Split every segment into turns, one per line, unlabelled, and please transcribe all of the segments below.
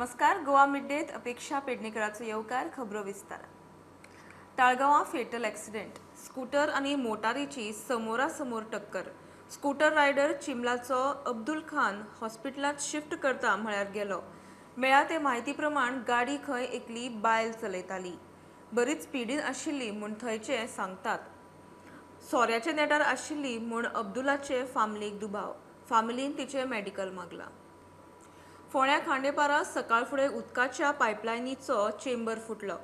नमस्कार, गोवा मिड-डेत अपेक्षा पेडणेकराचो येवकार. खबरो विस्तार. ताळगांवां फेटल ॲक्सिडेंट. स्कूटर आनी मोटारीची समोरासमोर टक्कर. स्कूटर रायडर चिमलाचो अब्दुल खान हॉस्पिटलांत शिफ्ट करता म्हळ्यार गेलो. मेळ्ळा ते म्हायती प्रमाण गाडी खंय एकली बायल चलयताली. बरीच स्पिडीन आशिल्ली म्हूण थंयचे सांगतात. सोऱ्याच्या नेटार आशिल्ली म्हूण अब्दुलाचे फामिलीक दुबाव. फामिलीन तिचें मेडिकल मागलां. फोंड्या खांडेपारा सकाळ फुडें उदकाच्या पायपलायनीचो चेंबर फुटलो.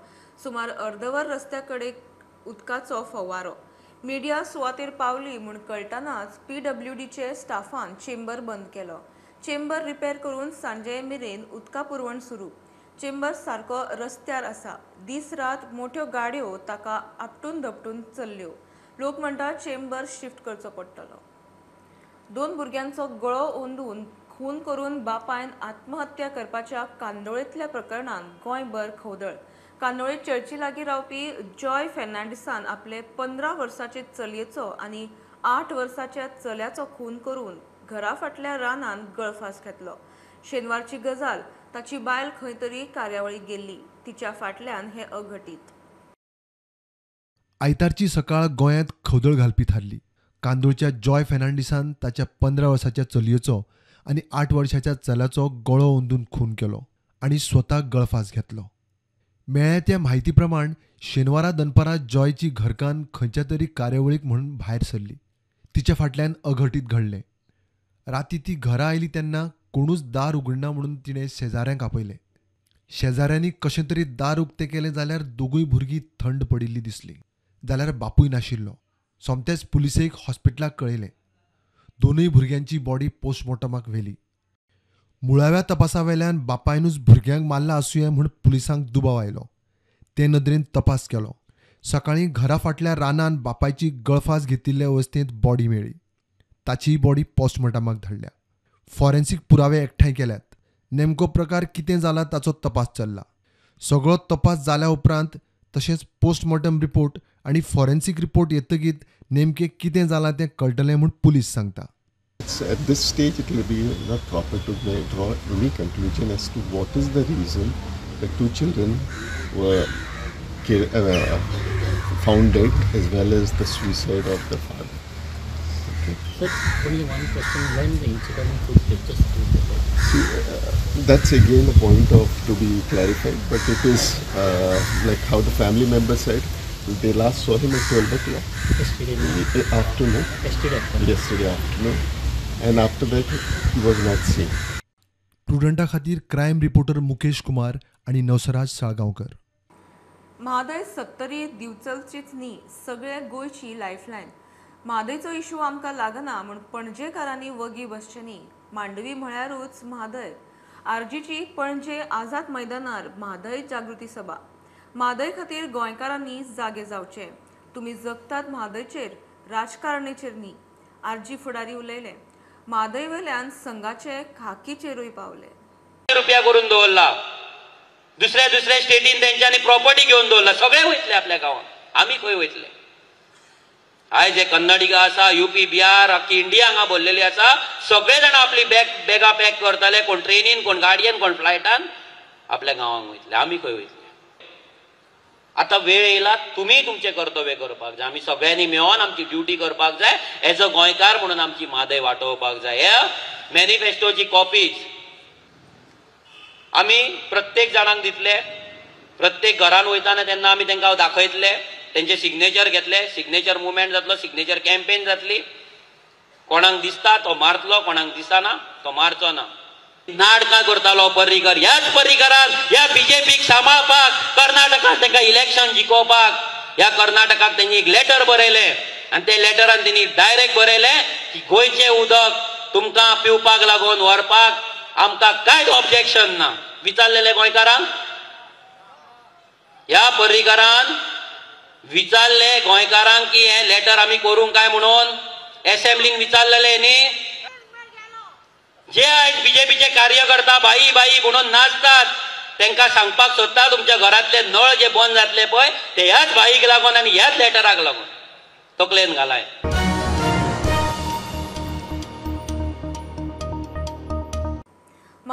सुमार अर्दवर रस्त्या कडेन उदकाचो फवारो. मिडिया सुवातेर पावली म्हूण कळटनाच पीडब्ल्यूडीचे स्टाफान चेंबर बंद केलो. चेंबर रिपेर करून सांजे मेरेन उदका पुरवण सुरू. चेंबर सारको रस्त्यार आसा. दीस रात मोठ्यो गाडयो ताका आपटून धपटून चल्ल्यो. लोक म्हणटात चेंबर शिफ्ट करचो पडटलो. दोन भुरग्यांचो गळो ओंदून खून करून बापायन आत्महत्या करपाच्या कांदोळेंतल्या प्रकरणान गोंयभर खवदळ. कांदोळे चर्ची लागीं रावपी जॉय फेर्नांडीसान आपले 15 वर्साचे चलयेचो आनी 8 वर्साच्या चल्याचो खून करून घरा फाटल्या रानान गळफास घेतलो. शेनवारची गजाल. ताची बायल खंय तरी कार्यावळीक गेल्ली. तिच्या फाटल्यान हे अघटीत.
आयतारची सकाळ गोंयांत खवदळ घालपी थारली. कांदोळच्या जॉय फेर्नांडीसान ताच्या 15 वर्साच्या चलयेचो आनी 8 वर्साच्या चल्याचो गळो ओंदून खून केलो आनी स्वताक गळफास घेतलो. मेळ्ळ्या त्या म्हायती प्रमाण शेनवारा दनपारां जॉयची घरकान्न खंयच्या तरी कार्यावळीक म्हणून भायर सरली. तिच्या फाटल्यान अघटीत घडलें. राती ती घरा आयली तेन्ना कोणूच दार उगडना म्हणून तिणें शेजाऱ्यांक आपयलें. शेजाऱ्यांनी कशें तरी दार उक्तें केलें जाल्यार दोगूय भुरगीं थंड पडिल्लीं दिसलीं. जाल्यार बापूय नाशिल्लो. सोमतेच पुलिसेक हॉस्पिटलाक कळयलें. दोनूय भुरग्यांची बॉडी पोस्टमॉर्टमाक व्हेली. मुळाव्या तपासावेल्यान बापायनूच भुरग्यांक मारला आसुये म्हूण पुलिसांक दुबाव आयलो. ते नदरेन तपास केलो. सकाळीं घरा फाटल्या रानान बापायची गळफास घेतिल्ले अवस्थेंत बॉडी मेळ्ळी. ताचीय बॉडी पोस्टमॉर्टमाक धाडल्या. फॉरेन्सीक पुरावे एकठांय केल्यात. नेमको प्रकार कितें जाला ताचो तपास चल्ला. सगळो तपास जाल्या उपरांत तशेंच पोस्टमॉर्टम रिपोर्ट आनी फॉरेन्सीक रिपोर्ट येतकीत नेमकें कितें जालां तें कळटलें म्हूण पुलीस सांगता.
At this stage, it will be not proper to draw any conclusion as to what is the reason the two children were found dead, as well as the suicide of the father. Okay.
Sir, only one question: when the incident took place? Just to
see, that's again a point of to be clarified. But it is like how the family member said, they last saw him at 12 o'clock
yesterday
afternoon. Yesterday afternoon. And after that, he was not seen.
प्रुडंटा खातीर crime reporter Mukesh Kumar आनी नवसराज साळगांवकर.
म्हादय सत्तरी दिवचलचीच न्ही, सगळे गोंयची Lifeline. म्हादयचो issue आमकां लागना म्हूण पणजेकारांनी वगी बसचें न्ही. मांडवी म्हळ्यारूच म्हादय. आरजीची पणजे आझाद मैदानार म्हादय जागृती सभा. म्हादय खातीर गोंयकारांनी जागे जावचे. तुमी जगतात म्हादयचेर, राजकारणेचेर न्ही. आरजी फुडारी उलयले. म्हादय वेल्यान संघाचे खाकीचेरूय पावले.
रुपया करून दवरला. दुसऱ्या दुसऱ्या स्टेटीन तेंच्यांनी प्रॉपर्टी घेवन दवरला. सगळे वयतले आपल्या गांवांत, आमी खंय वयतले? आयज जे कन्नडिगा आसा, युपी, बिहार, अख्खी इंडिया हांगा भरलेली आसा. सगळे जाण आपली बॅगां पॅक करताले. कोण ट्रेनीन, कोण गाडयेन, कोण फ्लायटान आपल्या गांवांक वयतले. आमी खंय वयतले? आतां वेळ येयला, तुमी तुमचें कर्तव्य करपाक जाय. आमी सगळ्यांनी मेळोन आमची ड्युटी करपाक जाय. एज अ गोंयकार म्हणून आमची म्हादय वाटोवपाक जाय. ह्या मॅनिफेस्टोची कॉपीज आमी प्रत्येक जाणांक दितले. प्रत्येक घरान वयताना तेन्ना आमी तांकां दाखयतले. तेंचे सिग्नेचर घेतले. सिग्नेचर मुवमेंट जातलो, सिग्नेचर कॅम्पेन जातली. कोणाक दिसता तो मारतलो, कोणाक दिसना तो मारचो ना. नाटकां करतालो पर्रीकर. ह्याच पर्रीकरान ह्या बीजेपीक सांबाळपाक कर्नाटकांत तांकां इलेक्शन जिखोवपाक ह्या कर्नाटकाक तेंणी एक लेटर बरयलें आनी ते लेटरान तेणी डायरेक्ट बरयलें की गोंयचें उदक तुमकां पिवपाक लागून व्हरपाक आमकां कांयच ऑब्जेक्शन ना. विचारलेलें गोंयकारांक? ह्या पर्रीकरान विचारलें गोंयकारांक की हें लेटर आमी करूंक काय म्हणून? एसेंब्लीन विचारलेलें न्ही? जे आयज बीजेपीचे कार्यकर्ता बाई बाई म्हणून नाचतात तांकां सांगपाक सोदता, तुमच्या घरांतले नळ जे बंद जातले पळय ते ह्याच बाईक लागून आनी ह्याच लेटराक लागून. तकलेन घालाय.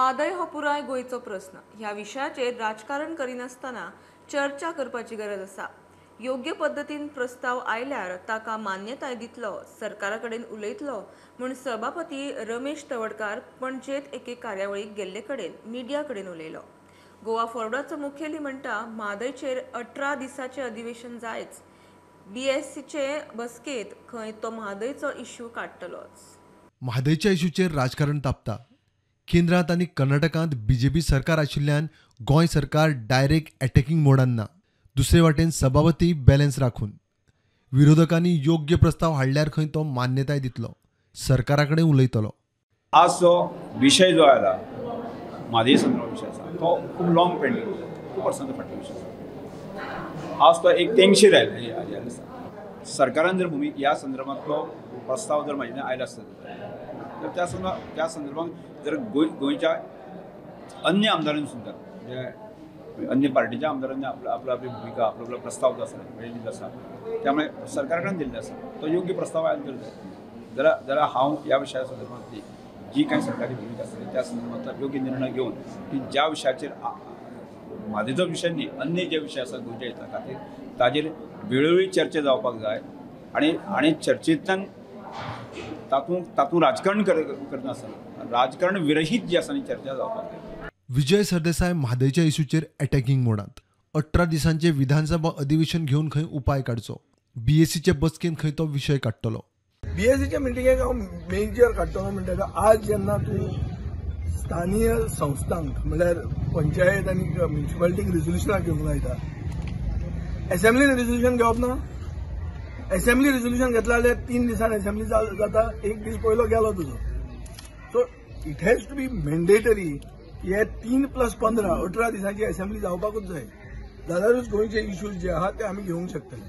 म्हादय हो पुराय गोंयचो प्रस्न. ह्या विशयाचेर राजकारण करिनासतना चर्चा करपाची गरज आसा. योग्य पद्दतीन प्रस्ताव आयल्यार ताका मान्यताय दितलो, सरकारा कडेन उलयतलो म्हूण सभापती रमेश तवडकार पणजेंत एके कार्यावळीक गेल्ले कडेन मिडिया कडेन उलयलो. गोवा फॉरवर्डाचो मुखेली म्हणटा, म्हादयचेर 18 दिसाचें अधिवेशन जायच. बीएससीचे बसकेंत खंय तो म्हादयचो इश्यू काडटलोच.
म्हादयच्या इश्यूचेर राजकारण तापता. केंद्रांत आनी कर्नाटकांत बीजेपी सरकार आशिल्ल्यान गोंय सरकार डायरेक्ट अटॅकिंग मोडान ना. दुसरे वाटेन सभापती बॅलन्स राखून विरोधकांनी योग्य प्रस्ताव हाडल्यार खंय तो मान्यताय दितलो, सरकारा कडेन उलयतलो.
आज जो विशय जो आयला म्हादय संदर्भात विशय आसा तो खूब लॉंग पेंडींग, खूब वर्सांचो फाटलो विशय आसा. आज तो एक तेंगशेर आयला आसा. सरकारान जर भुमिका ह्या संदर्भांतलो प्रस्ताव जर म्हाजे आयला आसता तर त्या संदर्भात जर गोंयच्या अन्य आमदारांनी सुद्दां म्हणजे अन्य पार्टीच्या आमदारांनी आपली आपली भुमिका, आपलो आपलो प्रस्ताव जो आसा दिल्लो आसा, त्यामुळे सरकारान दिल्लो आसा तो योग्य प्रस्ताव आयलो तर जाय. जाल्यार हांव ह्या विशया संदर्भांतली जी कांय सरकारी भुमिका आसतली त्या संदर्भांतलो योग्य निर्णय घेवन की ज्या विशयाचेर म्हादयचो विशय न्ही, अन्य जे विशय आसा गोंयच्या हिता खातीर ताजेर वेळोवेळी चर्चा जावपाक जाय आनी आनी चर्चेंतल्यान तातूंत राजकारण करनासतना राजकारण विरहीत जी आसा न्ही चर्चा जावपाक जाय.
विजय सरदेसाय म्हादयच्या इश्यूचेर अटॅकिंग मोडांत. 18 दिसांचे विधानसभा अधिवेशन घेवन खंय उपाय काडचो. बीएससीचे बसकेंत खंय तो विशय काडटलो.
बीएससीच्या मिटिंगेक हांव मेजर काडटलो म्हणटा आज जेन्ना तूं स्थानीय संस्थांक म्हणल्यार पंचायत आनी म्युनिसिपालिटीक रेजोल्युशनां घेवंक लायता, एसेंब्लीन रेजोल्युशन घेवप ना. एसेंब्ली रेजोल्युशन घेतला जाल्यार 3 दिसान एसेंब्ली जाता, एक दीस पयलो गेलो तुजो. So it has to be mandatory हे 3 + 15 18 दिसांची एसेंब्ली जावपाकूच जाय, जाल्यारूच गोंयचे इश्यूज जे आहा ते आमी घेवंक शकतले.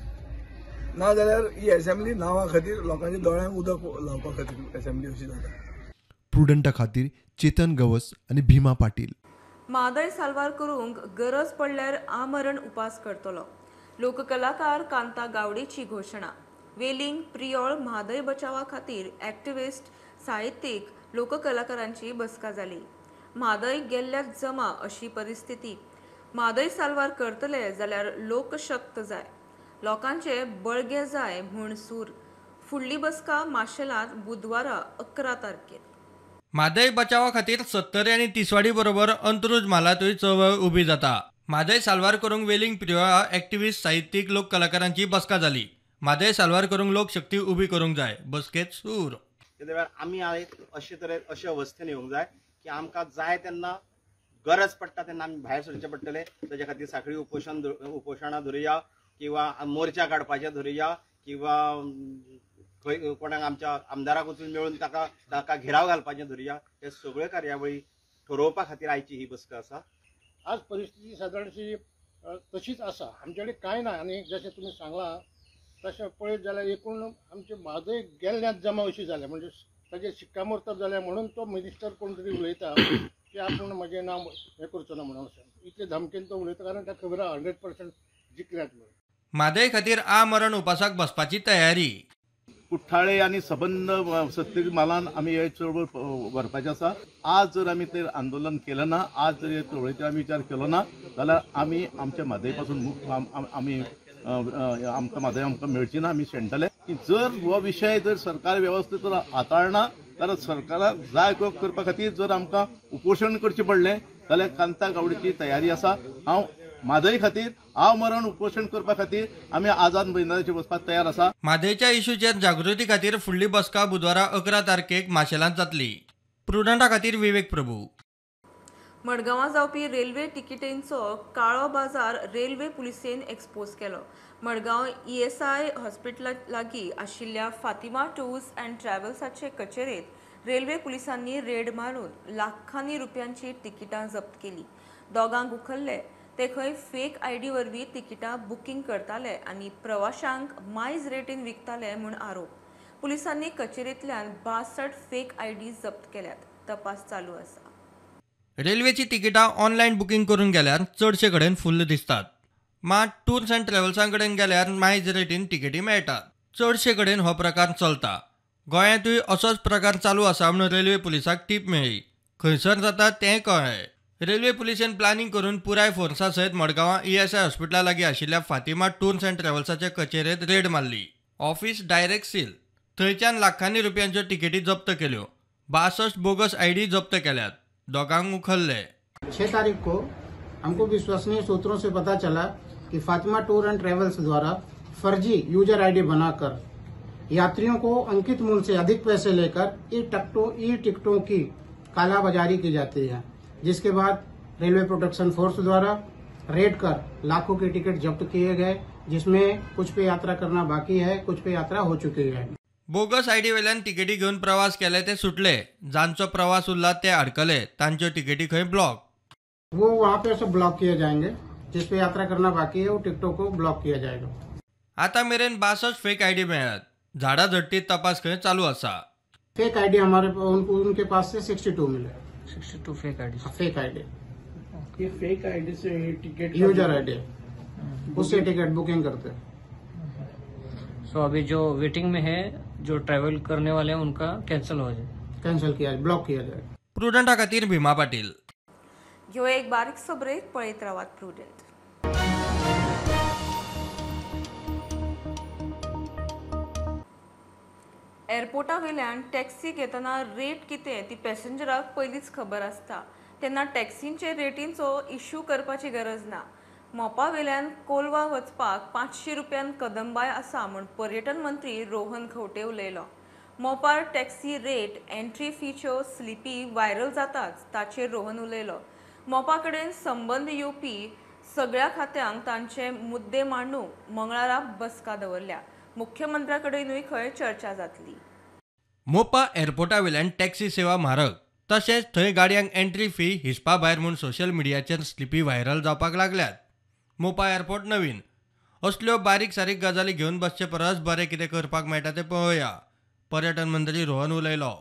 ना जाल्यार ही एसेंब्ली नांवा खातीर, लोकांच्या दोळ्यांक उदक लावपा खातीर एसेंब्ली अशी जाता.
प्रुडंटा खातीर चेतन गवस आनी भीमा पाटील.
म्हादय साल्वार करूंक गरज पडल्यार आमरण उपास करतलो, लोककलाकार कांता गावडेची घोशणा. वेलिंग प्रियोळ म्हादय बचावा खातीर ॲक्टिविस्ट, साहित्यीक, लोककलाकारांची बसका जाली. म्हादय गेल्ल्याक जमा अशी परिस्थिती. म्हादय साल्वार करतले जाल्यार लोकशक्त जाय, लोकांचे बळगे जाय म्हूण सूर. फुडली बसका माशेलांत बुधवारा 11 तारखेर.
म्हादय बचावा खातीर सत्तरी आनी तिसवाडी बरोबर अंत्रुज म्हालांतूय चळवळ उबी जाता. म्हादय साल्वार करूंक वेलिंग प्रियोळा ॲक्टिविस्ट, साहित्यीक, लोककलाकारांची बसका जाली. म्हादय साल्वार करूंक लोकशक्ती उबी करूंक जाय, बसकेंत सूर.
ते वेळार आमी आयज अशे तरेन अशे अवस्थेन येवंक जाय की आमकां जाय तेन्ना गरज पडटा तेन्ना आमी भायर सरचें पडटलें. ताजे खातीर साखळी उपोशणां धरुया किंवा मोर्चा काडपाचे धरुया किंवा खंय कोणाक आमच्या आमदाराक वचून मेळून ताका घेराव घालपाचें धरुया. हे सगळ्यो कार्यावळी ठरोवपा खातीर आयची ही बसका आसा.
आज परिस्थिती सादारणशी तशीच आसा, आमचे कडेन कांय ना. आनी जशें तुमी सांगलां तशें पळयत जाल्यार एकूण आमचे म्हादय गेल्ल्यात जमा अशी जाल्या, म्हणजे ताजेर शिक्कामोर्तब जाल्या म्हणून तो मिनिस्टर कोण तरी उलयता की आपूण म्हजें नांव हें करचो ना म्हणून अशें इतले धमकेन तो उलयता, कारण ताका खबर आसा 100% जिखल्यात म्हणून.
म्हादय खातीर आमरण उपासाक बसपाची तयारी.
कुठ्ठाळे आनी सबंद सत्तरी म्हालान आमी हे चळवळ व्हरपाचें आसा. आज जर आमी ते आंदोलन केलें ना, आज जर हे चळवळीचेर आमी विचार केलो ना जाल्यार आमी आमच्या म्हादय पासून मुक्त आमी आमकां म्हादय आमकां मेळची ना, आमी शेणटले. की जर हो विशय जर सरकार वेवस्थीत हाताळना जाल्यार सरकाराक जाय करपा खातीर जर आमकां उपोशण करचें पडलें जाल्यार कांता गावडेची तयारी आसा. हांव म्हादय खातीर आमरण उपोशण करपा खातीर आमी आझाद मैदानाचेर वचपाक तयार आसा.
म्हादयच्या इश्यूचेर जागृती खातीर फुडली बसका बुधवारा 11 तारखेक माशेलांत जातली. प्रुडंटा खातीर विवेक प्रभू.
मडगांवां जावपी रेल्वे तिकिटींचो काळो बाजार रेल्वे पुलिसेन एक्सपोज केलो. मडगांव ESI हॉस्पिटला लागीं आशिल्ल्या फातिमा टूर्स अँड ट्रॅव्हल्साचे कचेरेंत रेल्वे पुलिसांनी रेड मारून लाखांनी रुपयांची तिकिटां जप्त केली. दोगांक उखल्ले ते खंय फेक आयडी वरवीं तिकिटां बुकींग करताले आनी प्रवाशांक मायज रेटीन विकताले म्हूण आरोप. पुलिसांनी कचेरेंतल्यान 62 फेक आयडी जप्त केल्यात. तपास चालू आसा.
रेल्वेची तिकिटां ऑनलायन बुकींग करून गेल्यार चडशे कडेन फुल्ल दिसतात, मात टूर्स अँड ट्रॅव्हल्सां कडेन गेल्यार मायज रेटीन तिकेटी मेळटात. चडशे कडेन हो प्रकार चलता. गोंयांतूय असोच प्रकार चालू आसा म्हणून रेल्वे पुलिसाक टीप मेळ्ळी. खंयसर जाता तें कळ्ळें. रेल्वे पुलिशेन प्लॅनिंग करून पुराय फोर्सा सयत मडगांवां ईएसआय हॉस्पिटला लागीं आशिल्ल्या फातिमा टूर्स अँड ट्रॅव्हल्साचे कचेरेंत रेड मारली. Office direct seal. थंयच्यान लाखांनी रुपयांच्यो तिकेटी जप्त केल्यो. 62 बोगस आयडी जप्त केल्यात. दोगांक उखल्ले.
6 तारीख को हमको विश्वसनीय सूत्रों से पता चला कि फातिमा टूर एंड ट्रेवल्स द्वारा फर्जी यूजर आईडी बनाकर यात्रियों को अंकित मूल्य से अधिक पैसे लेकर ई टिकटों की कालाबाजारी की जाती है, जिसके बाद रेलवे प्रोटेक्शन फोर्स द्वारा रेड कर लाखों के टिकट जब्त किए गए, जिसमें कुछ पे यात्रा करना बाकी है, कुछ पे यात्रा हो चुकी है.
बोगस आयडी वेल्यान तिकेटी घेवन प्रवास केले ते सुटले, जांचो प्रवास उरला ते अडकले, तांच्यो तिकेटी खंय ब्लॉक.
वो वहाँ पे सब ब्लॉक किए जाएंगे, जिस पे यात्रा करना बाकी है वो टिकटों को ब्लॉक किया जाएगा.
आता मेरेन 62 फेक आयडी मेळ्ळ्यात. झाडा झडटी तपास खंय चालू आसा.
फेक आयडी हमारे उनके पास से 62 मिले.
62 फेक आईडी.
Fake ID.
ये फेक आईडी से टिकट
यूजर आईडी उससे टिकट बुकिंग करते हैं.
सो अभी जो वेटिंग में है, जो ट्रैवल करने वाले हैं उनका कैंसिल हो जाए,
कैंसिल किया, ब्लॉक किया जाए.
प्रुडंटा खातीर भीमा पाटील.
ह्यो एक बारीकसो ब्रेक. पळयत रावात प्रुडंट. एअरपोर्टा वयल्यान टॅक्सी घेतना रेट कितें ती पॅसेंजराक पयलींच खबर आसता, तेन्ना टॅक्सींचे रेटींचो इश्यू करपाची गरज ना. मोपा वयल्यान कोलवा वचपाक 500 रुपयान कदंबाय आसा म्हूण पर्यटन मंत्री रोहन खंवटे उलयलो. मोपार टॅक्सी रेट, एंट्री फीच्यो स्लिपी व्हायरल जाताच ताचेर रोहन उलयलो. मोपा कडेन संबंद येवपी सगळ्या खात्यांक तांचे मुद्दे मांडूंक मंगळारा बसका दवरल्या. मुख्यमंत्र्या कडेनूय खंय चर्चा जातली.
मोपा एअरपोर्टा वयल्यान टॅक्सी सेवा म्हारग, तशेंच थंय गाडयांक एंट्री फी हिसपा भायर म्हूण सोशल मिडियाचेर स्लिपी व्हायरल जावपाक लागल्यात. मोपा एअरपोर्ट नवीन, असल्यो बारीक सारीक गजाली घेवन बसचे परस बरें कितें करपाक मेळटा तें पळोवया. पर्यटन मंत्री रोहन उलयलो.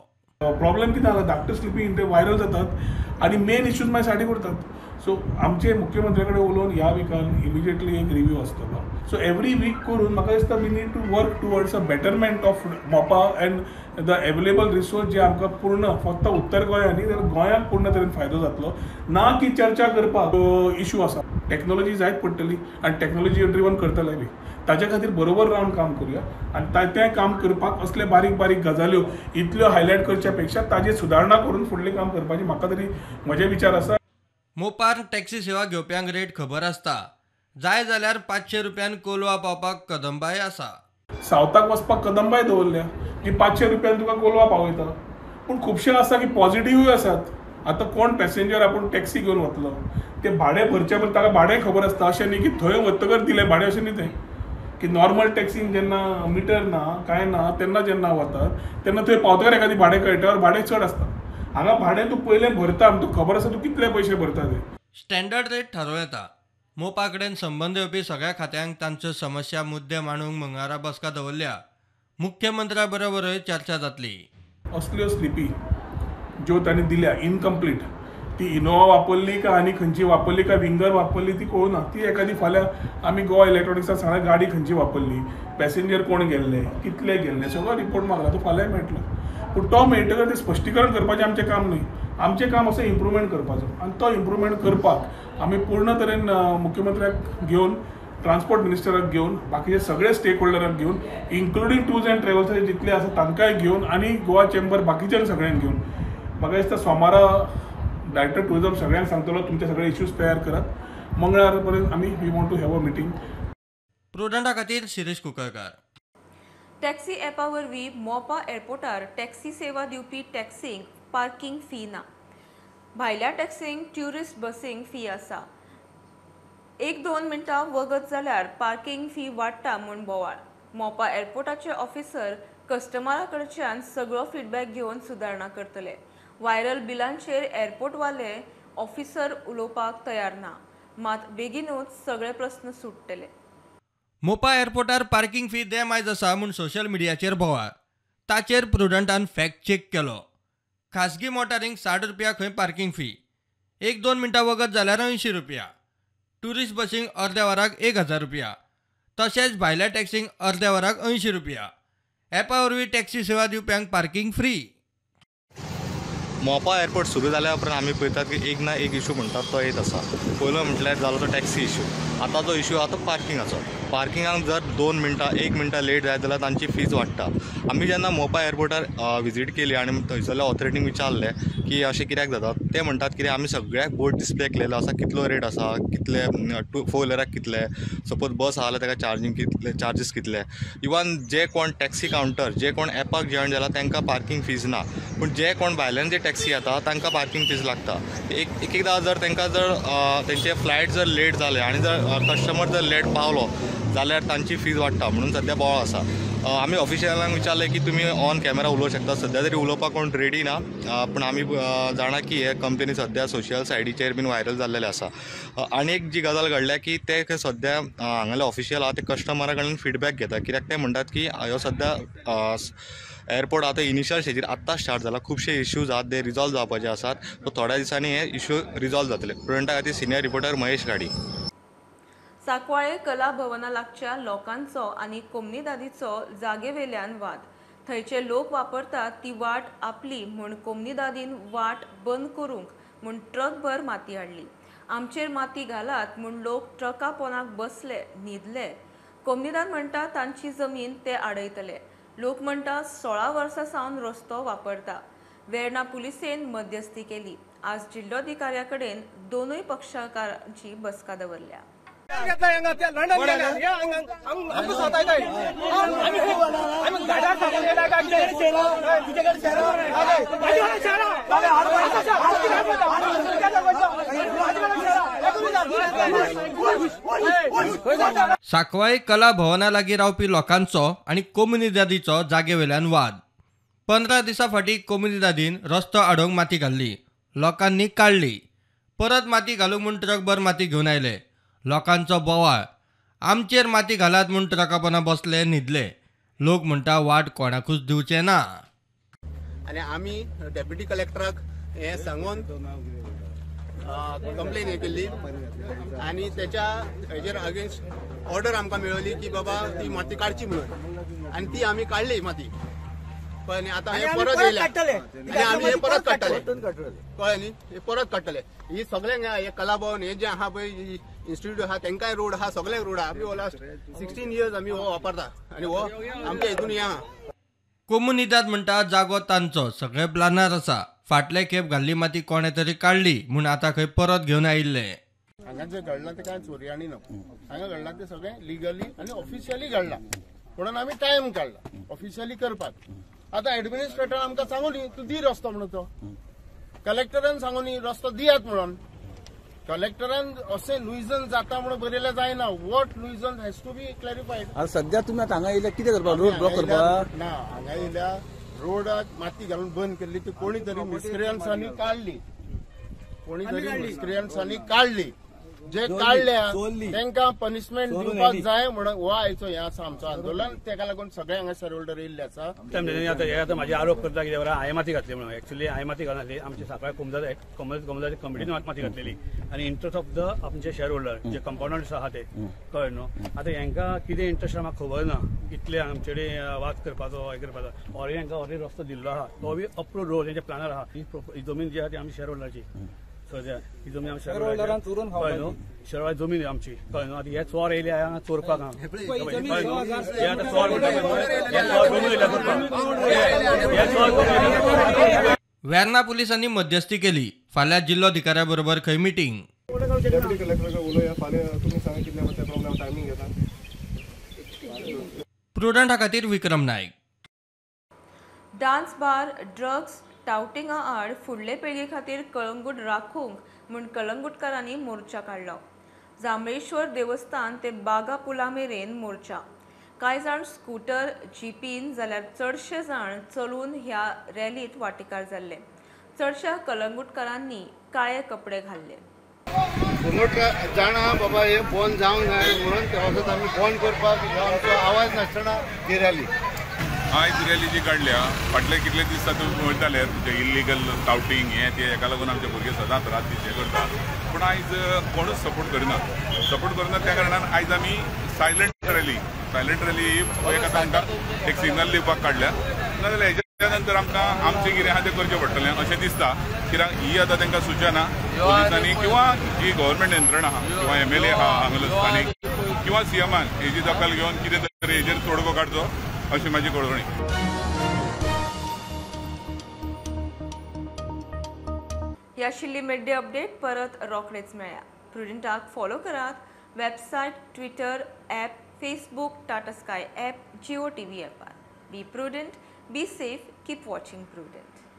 प्रॉब्लेम कितें जाला, धाकट्यो स्लिपी ते व्हायरल जातात आनी मेन इश्यूज मागीर सायडीक उरतात. सो आमचे मुख्यमंत्र्या कडेन उलोवन ह्या विकान इमिजिएटली एक रिव्यू आसतलो. सो एवरी वीक करून म्हाका दिसता we need to work towards a betterment of Mopa and the available resource जे आमकां पूर्ण फक्त उत्तर गोंया न्ही जाल्यार गोंयाक पूर्ण तरेन फायदो जातलो. ना की चर्चा करपाक इशू आसा. टॅक्नोलॉजी जायत पडटली आनी टॅक्नोलॉजी ड्रिवन करतले बी, ताच्या खातीर बरोबर रावन काम करुया आनी तें काम करपाक असले बारीक बारीक गजाल्यो इतल्यो हायलायट करच्या पेक्षा ताजेर सुदारणा करून फुडलें काम करपाची म्हाका तरी म्हजे विचार आसा.
मोपार टॅक्सी सेवा घेवप्यांक रेट खबर आसता. जाय जाल्यार 500 रुपयान कोलवा पावपाक कदंबाय आसा.
सावथाक वचपाक कदंबाय दवरल्या की 500 रुपयान तुका कोलवा पावयता. पूण खुबशे आसा की पॉझिटिव्हूय आसात. आतां कोण पॅसेंजर आपूण टॅक्सी घेवन वतलो ते भाडें भरचे पयलीं ताका भाडें खबर आसता. अशें न्ही की थंय वतकर दिलें भाडें, अशें न्ही तें की नॉर्मल टॅक्सीन जेन्ना मिटर ना कांय ना तेन्ना जेन्ना वतात तेन्ना थंय पावतकर एखादी भाडें कळटा, भाडें चड आसता. हांगा भाडें तूं पयलें भरता, तुका खबर आसा तूं कितले पयशे भरता ते.
स्टँडर्ड रेट थारोवं येता. मोपा कडेन संबंद येवपी सगळ्या खात्यांक तांच्यो समस्या मुद्दे मांडूंक मंगळारा बसका दवरल्या. मुख्यमंत्र्या बरोबरूय चर्चा जातली.
असल्यो स्लिपी ज्यो तांणी दिल्या इनकम्प्लीट, ती इनोवा वापरली काय आनी खंयची वापरली काय विंगर वापरली ती कळना. ती एखादी फाल्यां आमी गोवा इलेक्ट्रॉनिक्साक सांगला गाडी खंयची वापरली, पॅसेंजर कोण गेल्ले, कितले गेल्ले, सगळो रिपोर्ट मागला, तो फाल्यांय मेळटलो. पूण तो मेळटकर तें स्पश्टीकरण करपाचें आमचें काम न्हय. आमचें काम आसा इम्प्रुवमेंट करपाचो आनी तो इम्प्रुवमेंट करपाक आमी पूर्ण तरेन मुख्यमंत्र्याक घेवन, ट्रान्सपोर्ट मिनिस्टराक घेवन, बाकीचे सगळे स्टेक होल्डराक घेवन, इन्क्लुडींग टूर्स अँड ट्रॅव्हल्साचे जितले आसा तांकांय घेवन आनी गोवा चेंबर बाकीच्यांक सगळ्यांक घेवन म्हाका दिसता सोमारा डायरेक्टर टुरिजम सगळ्यांक सांगतलो तुमचे सगळे इश्यूज तयार करात. मंगळार पर्यंत आमी we want to have a meeting.
प्रुडंटा खातीर शिरीष कुंकळकार.
टॅक्सी ॲपा वरवीं मोपा एअरपोर्टार टॅक्सी सेवा दिवपी टॅक्सींक पार्किंग फी ना. भायल्या टॅक्सींक ट्युरिस्ट बसींक फी आसा. 1-2 मिनटां वगत जाल्यार पार्किंग फी वाडटा म्हूण बोवाळ. मोपा एअरपोर्टाचे ऑफिसर कस्टमरा कडच्यान सगळो फिडबॅक घेवन सुदारणा करतले. व्हायरल बिलांचेर एअरपोर्टवाले ऑफिसर उलोवपाक तयार ना, मात बेगीनूच सगळे प्रस्न सुट्टले.
मोपा एअरपोर्टार पार्किंग फी देमायज आसा म्हूण सोशल मिडियाचेर बोवाळ. ताचेर प्रुडंटान फॅक्ट चॅक केलो. खासगी मोटारींक 60 रुपया खंय पार्किंग फी, 1-2 मिनटां वगत जाल्यार 80 रुपया, ट्युरिस्ट बसींक अर्द्या वराक 1000 रुपया, तशेंच भायल्या टॅक्सींक अर्द्या वराक 80 रुपया. ॲपा वरवीं टॅक्सी सेवा दिवप्यांक पार्किंग फ्री.
मोपा एअरपोर्ट सुरू जाल्या उपरांत आमी पळयतात की एक ना एक इशू म्हणटात तो येत आसा. पयलो म्हटल्यार जालो तो टॅक्सी इशू, आतां जो इशू आहा तो पार्किंगाचो. पार्किंगाक जर 2 मिनटां 1 मिनटां लेट जायत जाल्यार तांची फीज वाडटा. आमी जेन्ना मोपा एअरपोर्टार विजीट केली आनी थंयसरल्या ऑथॉरिटींक विचारलें की अशें कित्याक जाता, ते म्हणटात कितें आमी सगळ्याक बोर्ड डिस्प्ले केलेलो आसा, कितलो रेट आसा, कितले 2-4 व्हिलराक कितले, सपोज बस आहा जाल्यार ताका चार्जींग कितले, चार्जीस कितले. इवन जे कोण टॅक्सी कावंटर जे कोण एपाक जॉयन जाला तांकां पार्किंग फीज ना, पूण जे कोण भायल्यान जे टॅक्सी येता तांकां पार्किंग फीज लागता. एक एकदां जर तांकां जर तेंचे फ्लायट जर लेट जाले आनी जर कस्टमर जर लेट पावलो जाल्यार तांची फीज वाडटा, म्हणून सद्या बोवाळ आसा. आमी ऑफिशियलांक विचारलें की तुमी ऑन कॅमेरा उलोवंक शकता, सद्या तरी उलोवपाक कोण रेडी ना, पूण आमी जाणा की हे कंपनी सद्या सोशल सायडीचेर बीन व्हायरल जाल्लेले आसा. आनी एक जी गजाल घडल्या की ते सद्या हांगाले ऑफिशियल आहा ते कस्टमरा कडल्यान फिडबॅक घेता, कित्याक ते म्हणटात की ह्यो सद्या एअरपोर्ट आतां इनिशियल स्टेजीर आत्तां स्टार्ट जाला, खुबशे इश्यूज आहात ते रिजॉल्व जावपाचे आसात, सो थोड्या दिसांनी हे इश्यू रिजॉल्व जातले. प्रुडंटा खातीर सिनियर रिपोर्टर महेश घाडी.
सांकवाळे कला भवना लागच्या लोकांचो आनी कोमनीदादीचो जागेवेल्यान वाद. थंयचे लोक वापरतात ती वाट आपली म्हूण कोमनीदादीन वाट बंद करूंक म्हूण ट्रकभर माती हाडली. आमचेर माती घालात म्हूण लोक ट्रका पोनाक बसले, न्हिदले. कोमनीदाद म्हणटा तांची जमीन ते आडयतले. लोक म्हणटा 16 वर्सां सावन रस्तो वापरता. वेर्णा पुलिसेन मध्यस्थी केली. आज जिल्लोधिकाऱ्या कडेन दोनूय पक्षकारांची बसका दवरल्या.
सांकवाळे कला भवना लागीं रावपी लोकांचो आनी कोमुनिदादीचो जागेवेल्यान वाद. 15 दिसां फाटीं कोमुनिदादीन रस्तो आडोवंक माती घाल्ली, लोकांनी काडली. परत माती घालूंक म्हूण ट्रकभर माती घेवन आयले. लोकांचो बोवाळ, आमचेर माती घालात म्हूण ट्रकापना बसले, न्हिदले. लोक म्हणटा वाट कोणाकूच दिवचे ना.
आनी आमी डेप्युटी कलेक्टराक हें सांगून कंप्लेन हे केल्ली आनी तेच्या हेजेर अगेन्स्ट ऑर्डर आमकां मेळ्ळी की बाबा ती माती काडची म्हणून, आनी ती आमी काडली माती. कळ्ळें न्ही? आतां हे परत येयले आनी आमी हे परत काडटले, कळ्ळें न्ही? हे परत काडटले. ही सगळ्यांक हे कलाभवन हे जे आहा पळय इन्स्टिट्यूट आहा तेंकांय रोड आहा, सगळ्यांक रोड आहा. आमी हो लास्ट 16 इयर्स आमी हो वापरता आनी हो आमच्या हितून हे आहा.
कोमुनिदाद म्हणटा जागो तांचो, सगळे प्लानार आसा. फाटले खेप घाल्ली माती कोणे तरी काडली म्हूण आतां खंय परत घेवन आयिल्ले.
हांगा जें घडलां तें कांय चोरयांनी ना, हांगा घडलां तें सगळें लिगली आनी ऑफिशियली घडलां, म्हणून आमी टायम काडला ऑफिशियली करपाक. आतां एडमिनिस्ट्रेटरान आमकां सांगू न्ही तूं दी रस्तो म्हणून, तो कलेक्टरान सांगू न्ही रस्तो दियात म्हणून. कलेक्टरान अशें लुइजन जाता म्हणून बरयलें जायना. What nuisance has to be clarified.
आतां सद्या तुमी आतां हांगा येयल्या कितें करपाक? रोड ब्लॉक करपाक
ना, हांगा येयल्या रोडाक माती घालून बंद केल्ली ती कोणी तरी मिसक्रियन्सांनी काडली, कोणी तरी मिसक्रियन्सांनी काडली. जे काडल्या तांकां पनिशमेंट दिवपाक जाय म्हणून हो आयचो हें आसा आमचो आंदोलन. तेका लागून सगळे हांगा शेअर होल्डर येयल्ले आसा.
आतां हे आतां म्हाजे आरोप करता कितें हांवें माती घातली म्हणून. एक्चुअली हांवें माती घालनासली, आमचे सांकवाळे कोमुनिदाद कमिटीन माती घातलेली आनी इंट्रस्ट ऑफ the आमचे शेअर होल्डर जे कंपाउंडर्स आहा ते, कळ्ळें न्हू. आतां हेंकां कितें इंट्रस्ट आहा म्हाका खबर ना, इतले आमचे कडेन वाद करपाचो हें करपाचो. ऑलरेडी हेंकां ऑलरेडी रस्तो दिल्लो आहा, तो बी अप्रूव्ड रोड तेंच्या प्लानार आहा. ही जमीन जी आहा ती आमची शेअर होल्डराची, सद्या ही जमीन आमची शेअर होल्डराची, शेअर जमीन आमची, कळ्ळें न्हू. आतां हे चोर येयले हांगा चोरपाक, हे आतां चोर म्हणटा.
वेर्णा पुलिसांनी मध्यस्थी केली. फाल्यां जिल्लोधिकाऱ्या बरोबर खंय मिटींग. प्रुडंटा खातीर Vikram Naik.
Dance bar, drugs, टावटिंगा आड फुडले पिळगे खातीर कळंगूट राखूंक म्हूण कळंगूटकारांनी मोर्चा काडलो. जांभळेश्वर देवस्थान ते बागा पुला मेरेन मोर्चा. कांय जाण स्कूटर, जिपीन जाल्यार चडशे जाण चलून ह्या रॅलींत वांटेकार जाल्ले. चडश्या कळंगूटकारांनी काळे कपडे घाल्ले.
जाणा बाबा हे बंद जावंक जाय म्हणून ते वचत आमी बंद करपाक आमचो आवाज नासतना ही रॅली.
आयज रॅली जी काडल्या फाटले कितले दीस तातूंत वयताले तुजे इल्लिगल टावटींग हें तें, हेका लागून आमचे भुरगे सदांच रात दीस हें करता. पूण आयज कोणूच सपोर्ट करिना, सपोर्ट करिना त्या कारणान आयज आमी सायलंट रॅली, सायलंट रॅली एक आतां आमकां एक सिग्नल दिवपाक काडल्या. नाजाल्यार हेच्या नंतर आमकां आमचें कितें आहा तें करचें पडटलें अशें दिसता. कित्याक ही आतां तांकां सूचना पोलिसांनी किंवा जी गव्हर्मेंट यंत्रणा आहा किंवा एमएलए आहा हांगा स्थानीक किंवा सीएमान हेजी दखल घेवन कितें तरी हेजेर तोडगो काडचो अशी म्हाजी कळवणी.
ही आशिल्ली मिड डे अपडेट. परत रोखडेच मेळया. प्रुडंटाक फॉलो करात website, Twitter app, Facebook, Tata Sky app, Jio TV ॲपार. Be prudent, be safe, keep watching Prudent.